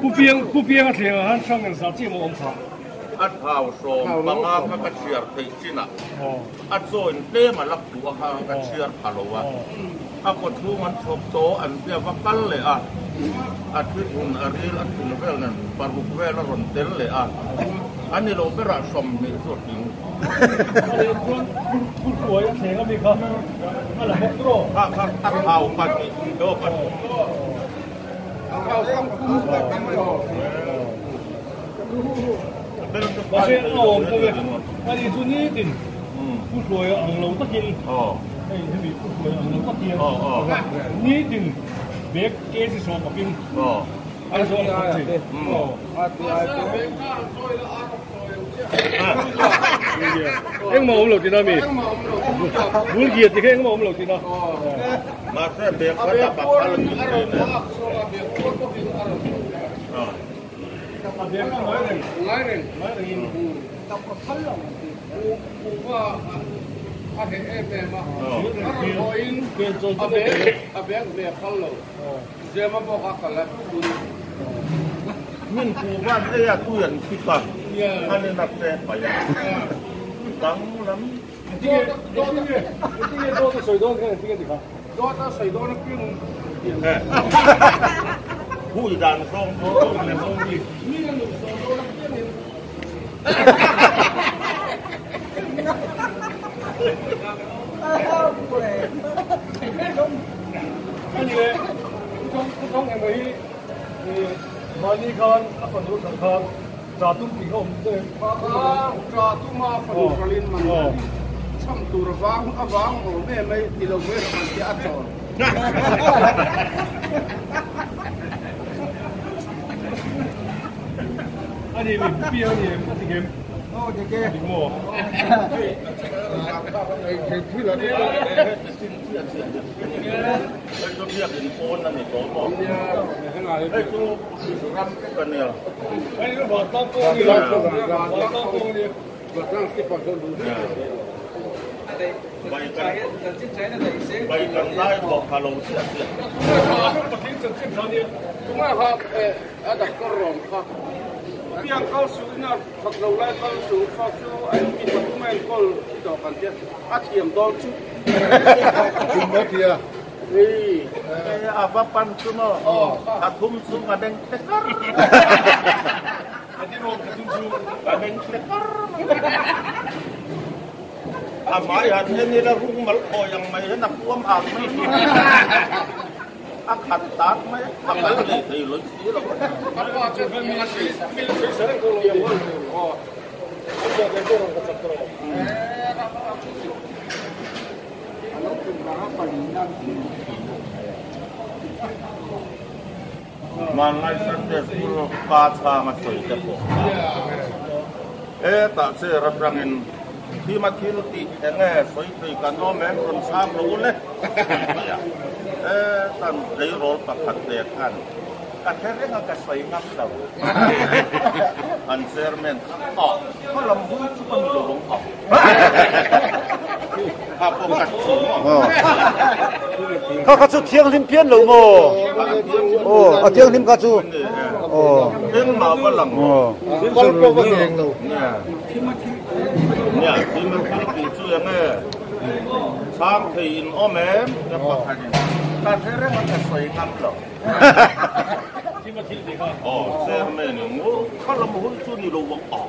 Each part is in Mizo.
Pu Piang Pu Piang a thleng ah khan hrang engzah chiah maw awm phah? A thau 15 kha ka chhiar theih chinah a chaw in tlem a lak duh a kha ka chhiar pha lo a, a kaw chhung an chhawp tawh an tia va kal leh a, a thi thun a ril a thun vel nen paruk vel a rawn tel leh a, a ni lo berah 20 chu a tling. A leh chuan phur hruai a thleng ami kha a la bawk tawh. Kha kha a thau pahnih deuh pathum. A thau tam kum tak a ni lo. Mahse a awm ta ve. Ani chu nitin pu hruai ang lo takin hei hemi pu hruai ang lo tak hian nitin bag kg sawm pakin Aizawl a khat thei. Engmah awm lo tina mi? Bul gia ti kha engmah awm lo tina. Mahse bag kha ta pakhal a tih nen. A bag kha ngai reng. Ngai reng. Ngai reng in. Kuhva a heh em em a. A rawn haw in a bag ve a phal lo. Zema bawk a kal a tun. Min kuhva an ei a tui an thip a. An in a pe pai a. Dang lam. Engtinge dawt a sawi dawn khan engtinge ti kha? Dawt a sawi dawn apiang Hui dan zawng chu a ni lo mi. Mi a nuih sawi dawn apiangin. Ani le, Pu Thong emaw hi mahni khan a fanu hralh khan Cha tum tih kha awm deuh em? Cha tuma fanu hralhin man chham tur avang avang awm em ei ti lo mai rawh an tia a chawl. A ni mi pu piang a ni em a ti kem? Aw dik e. Dik maw? Hei chu biakin pawn a ni tawh maw? Hei chu ram vek a nia. Hei chu vantlang pawh a ni a, vantlang pawh a ni a. Bai kan lai bawk kha lo chiah chiah. Patling chanchin kha nia. Tunga kha a doctor rawn kha. Piang kal suh ina thawk lo lai kal suh kha chu a mi pathum a enkawl thi tawh kan tia a thiam dawn chu. Kum maw tia. Hei a va pan chu maw a thum chu ka beng the kar. A ti rawm ka thum chu. Ka beng the kar. A hmai han en ila rung mal khawi ang mai hian a puam ang mai. A khat tak mai a, a kal leh thei lawih si lo. Hmanlai Sunday School pa chhang a sawi te pawh kha hetah chair atangin thim a thil tih eng nge sawi thei kan awm em rawn chhang lo le tia hetan tleirawl pakhat ve khan ka hre reng a ka sawi ngam lo an chairman kha ah kha lam hawi chu ka ni lo ang ah kha pawh ka chu maw Kha kha chu thianghlim pian lo maw? Aw, a thianghlim kha chu. Aw. Engmah va lang lo. Kal pawh va ngeng lo. Nia, thim a thil tih chu eng e? Chhang thei in awm em? Ka pakhat in ka hre reng a ka sawi ngam lo. Thim a thil tih kha. Aw, chairman in ngur kha lam hun chu ni lo ang a.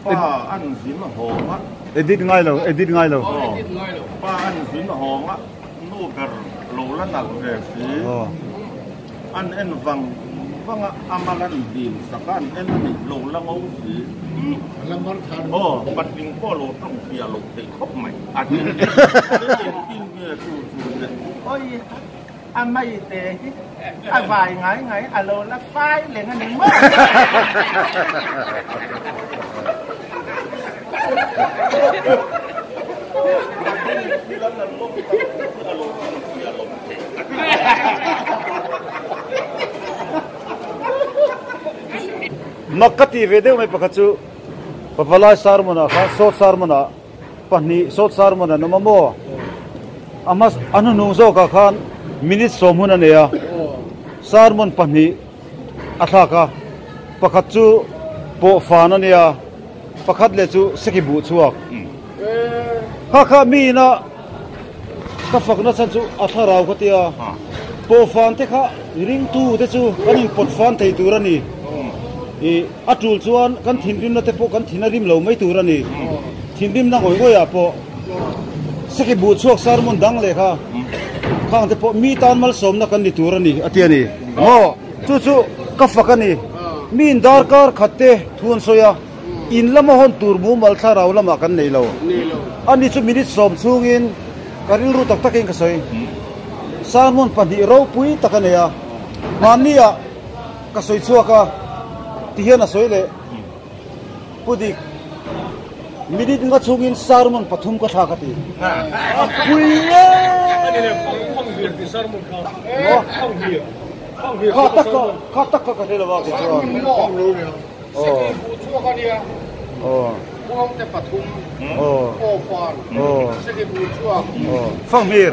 Pa an zin hawng a. Edit ngai lo, edit ngai lo. Pa an zin hawng a, nu ber lo la nalh ve si. An en vang vang a, a mal an dil sak a, an en a nih lo la ngo si. Aw, patling pawh lo tawng fiah lo theih khawp mai. A ti engtin nge chu chu le. Awi a mai te hi a vai ngai ngai a lo la fai leng a ni maw? Mak ka ti ve deuh mai pakhat chu. Pavalai sermon ah khan short sermon ah pahnih short sermon an awm a maw? A hmas a hnuhnung zawkah khan minute sawm hun a nei a, sermon pahnih a thlak a, pakhat chu pawhfan a nia, pakhat leh chu seki buh chhuak. Kha kha mi ina ka fakna chhan chu a thlarau ka tia, pawhfan te kha ringtu te chu kan inpawt fan thei tur a ni. Ih a tul chuan kan thinrimna te pawh kan thin a rim lo mai tur a ni. Thinrimna ngawih ngawihah pawh seki buh chhuak sermon dang leh kha khang te pawh mi tan malsawmna kan ni tur a ni a ti a ni. Maw chu chu ka fak a ni. Mi in darkar khat te thu an sawi a, in lama hawn tur mumal thlarau lamah kan nei lo. Ani chu minute sawm chhungin ka rilru tak takin ka sawi. Sermon pahnih ropui tak a nei a, mahniah Ka sawi chhuak a, ti hian a sawi leh. Pu Dik, minute nga chhungin sermon pathum ka thlak a ti. A pui e! Kha tak kha, kha tak kha ka hre lo a kei chuan. Fanghmir.